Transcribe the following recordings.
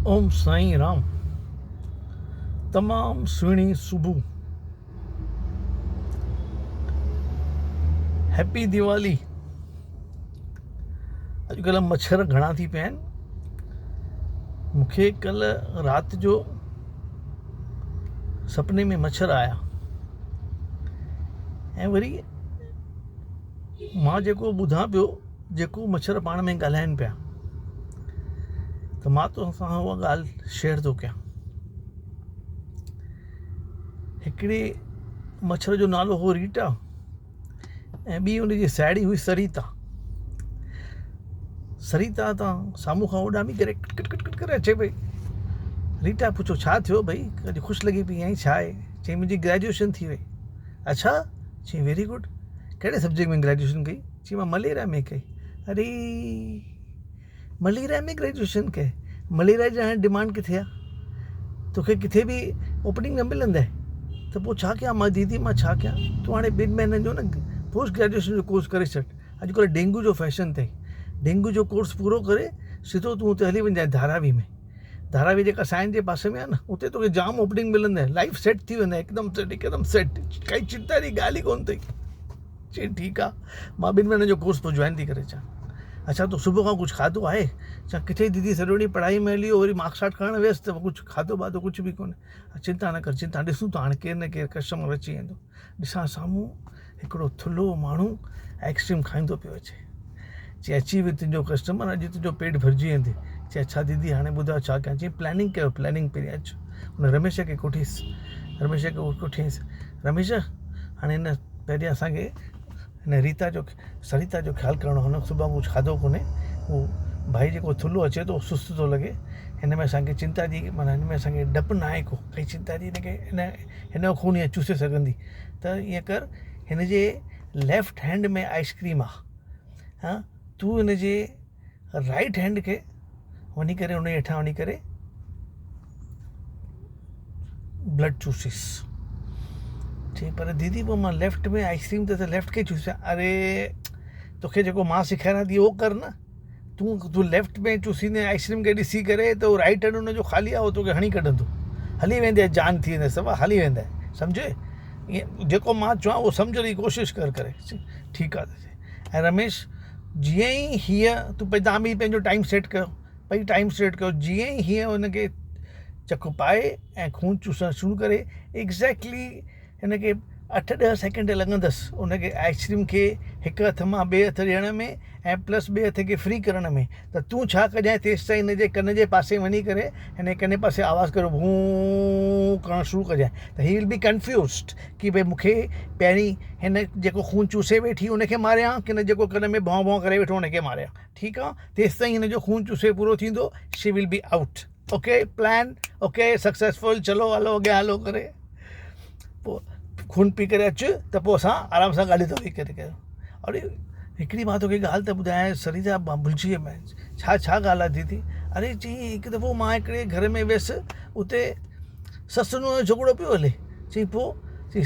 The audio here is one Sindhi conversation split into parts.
اوم سائين رام تمام سهڻي صبح هيپي ديوالي اڄڪلهه مڇر گهڻا ٿي پيا آهن مونکي ڪلهه رات جو سپني ۾ مڇر آيا ۽ وري مان جيڪو ٻڌان پيو جيڪو مڇر پاڻ ۾ ڳالهائين پيا ته مان تو سان اها ڳالهه شيئر ٿو ڪيان. هڪڙي مڇر جو نالو هو ريٽا ۽ ٻي ان جي ساهيڙي هئي سريتا. سريتا تان سامهون کان اڏامي ڪري ڪٽ ڪٽ ڪٽ ڪٽ ڪري اچي پئي. ريٽا پڇيو ڇا ٿيو ڀئي اڄ خوش لڳي پئي آهين ڇا آهي؟ چيائين منهنجي گريجوئيشن ٿي وئي. اڇا چيائين ويري گڊ ڪهڙي سبجيڪٽ ۾ گريجوئيشن ڪئي؟ چي مان مليريا ۾ ڪئي. اري مليريا ۾ گريجوئيشن ڪئي مليريا جي هاڻي ڊمانڊ ڪٿي آ توکي ڪٿي به اوپننگ نه ملندي ته پوء ڇا ڪيان مان ديدي مان ڇا ڪيان تون هاڻي ٻن مهينن جو نه پوسٽ گريجوئيشن جو ڪورس ڪري ڇڏ اڄڪلهه ڊينگو جو فيشن اٿئي ڊينگو جو ڪورس پورو ڪري سڌو تون اتي هلي وڃجانء ڌاراوي ۾ ڌاراوي جيڪا سائن جي پاسي ۾ آهي نه اتي توکي جام اوپننگ ملندي لائف سيٽ ٿي ويندي هڪدم سيٽ هڪدم سيٽ ڪائي چنتا جي ڳالهه ئي ڪونه اٿئي چيائين ٺيڪ آ مان ٻن مهينن جو ڪورس پوء جوائن ٿي ڪري اچان. اڇا تو صبح کان ڪجهه کاڌو آهي؟ چيائين ڪٿي ديدي سڄو ڏينهن پڙهائي ۾ هلي ويو وري مارڪس شارٽ کڻڻ ويس ته ڪجهه کاڌو باڌو ڪجهه به ڪونهي. چنتا نه ڪر چنتا ڏسون ٿا هاڻي ڪير نه ڪير ڪسٽمر اچي ويندو. ڏسان سامهون هڪڙو ٿلهو ماڻهو آئسڪريم کائيندو پيو اچي. چي اچي ويو تنهنجو ڪسٽمر اڄ تنهنجو پيٽ ڀرجي ويندي. چي اڇا ديدي هاڻي ٻڌايو ڇا ڪيان؟ چيائين پلاننگ ڪيو پلاننگ پهرين اچ. هن رميش کي ڪوٺيس رميش کي ڪوٺيائينس رميش هاڻي هن پهرين اسان کي هن ريتا جو سريتا جو خيال ڪرڻو هن صبح ڪجهه کاڌو ڪونهي هو ڀائي جيڪو ٿلهو اچي ٿو سست ٿو لڳي هن ۾ اسان کي چنتا جي معنيٰ هن ۾ اسان کي ڊپ نه آهي ڪو ڪائي چنتا جي هن کي هن هن جو خون ائين چوسي سگهندي ته ائين ڪر هن جي ليفٽ هينڊ ۾ آئس ڪريم آهي ها تون هن جي رائٽ هينڊ کي وڃي ڪري ان جي هيٺان وڃي ڪري بلڊ چوسيس چي پر ديدي پوء مان ليفٽ ۾ آئس ڪريم ته ليفٽ کي چوسيان اري توکي جيڪو مان سيکاريان ٿي اهو ڪر نه تون تون ليفٽ ۾ چوسيندي آئس ڪريم کي ڏسي ڪري ته رائٽ هينڊ ان جو خالي آهي اهو توکي هڻي ڪڍندو هلي ويندي جان ٿي ويندي سڀ هلي ويندي سمجهي ائين جيڪو مان چوان اهو سمجهڻ جي ڪوشش ڪر ڪري ٺيڪ آهي ۽ رميش جيئن ئي هيء تون توهان به پنهنجو ٽائيم سيٽ ڪيو پئي ٽائيم سيٽ ڪيو جيئن ئي هيء ان کي چڪ پائي ۽ خون چوسڻ شروع ڪري ايگزيڪٽلي هن کي اٺ ڏهه سيڪنڊ لڳندس ان کي آئس ڪريم کي هڪ هٿ مان ٻئي هٿ ڏيڻ ۾ ۽ پلس ٻئي هٿ کي فري ڪرڻ ۾ ته تون ڇا ڪجانء تيستائين هن جي ڪن جي پاسي وڃي ڪري هن جي ڪن جي پاسي آواز ڪري ڀون ڪرڻ شروع ڪجانء ته هي ول بي ڪنفيوزڊ ڪي ڀئي مون کي پهرين هن جيڪو خون چوسي ويٺي ان کي ماريان ڪي نه جيڪو ڪن ۾ ڀون ڀون ڪري ويٺو ان کي ماريان ٺيڪ آ تيستائين هن جو خون چوسي پورو ٿيندو she will be out okay plan okay successful چلو هلو اڳيان هلو ڪري پوء خون پي ڪري اچ ته پوء اسان آرام سان ڳالهيون ٿا ويهي ڪري ڪيون اڙي هڪڙي مان توکي ڳالهه ته ٻڌايان سريتا مان ڀلجي ويم ڇا ڇا ڳالهه آهي ديدي اڙي چئي هڪ دفعو مان هڪڙي گهر ۾ ويس اتي سس نونهن جو جهڳڙو پيو هلي چئي پوء چئي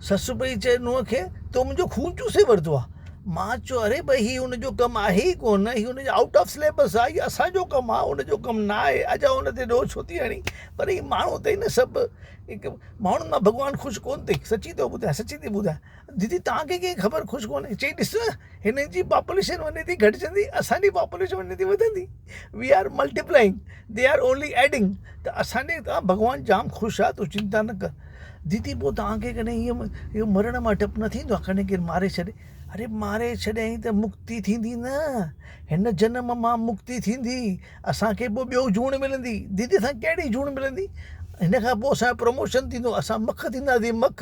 سس پئي چئي نونهن کي تو منهنجو خون چوسي ورتو آهي مان چيو اري ڀئي هي ان جو ڪم آهي ئي ڪونه هي ان جو آئوٽ آف سليبس آهي هي اسان جو ڪم آهي ان جو ڪم نه آهي اجا ان تي ڏوهه ڇو ٿي هڻي پر هي ماڻهو اٿئي نه سڀ هڪ ماڻهن مان ڀڳوان خوش ڪونه اٿئي سچي ٿو ٻڌايان سچي ٿي ٻڌايان ديدي توهان کي ڪيئن خبر خوش ڪونهي چئي ڏس نه هنن جي پاپوليشن وڃي ٿي گهٽجندي اسان جي پاپوليشن وڃي ٿي وڌندي we are multiplying they are only adding ته اسان جي تان ڀڳوان جام خوش آهي تون چنتا نه ڪر ديدي پوء توهان کي ڪڏهن ائين اهو مرڻ مان ڊپ نه ٿيندو آهي ڪڏهن ڪير ماري ڇڏي اري ماري ڇڏيائين ته مڪتي ٿيندي نه هن جنم مان مڪتي ٿيندي اسان کي پوء ٻيو جوڻ ملندي ديدي اسان کي ڪهڙي جوڻ ملندي هن کان پوء اسان جو پروموشن ٿيندو اسان مک ٿينداسين مک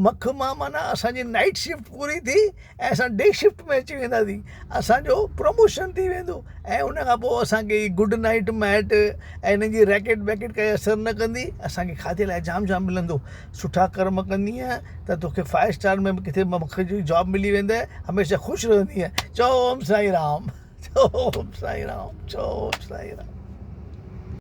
مک مان معنيٰ اسان جي نائٽ شفٽ پوري ٿي ۽ اسان ڊي شفٽ ۾ اچي وينداسين اسان جو پروموشن ٿي ويندو ۽ ان کان پوء اسان کي گڊ نائٽ ميٽ ۽ هنن جي ريڪيٽ ويڪيٽ ڪائي اثر نه ڪندي اسان کي کاڌي لاء جام جام ملندو سٺا ڪرم ڪندينء ته توکي فائيو اسٽار ۾ به ڪٿي مک جي جاب ملي ويندي هميشه خوش رهندينء چئو اوم سائين رام چئو اوم سائين رام چئو اوم سائين رام.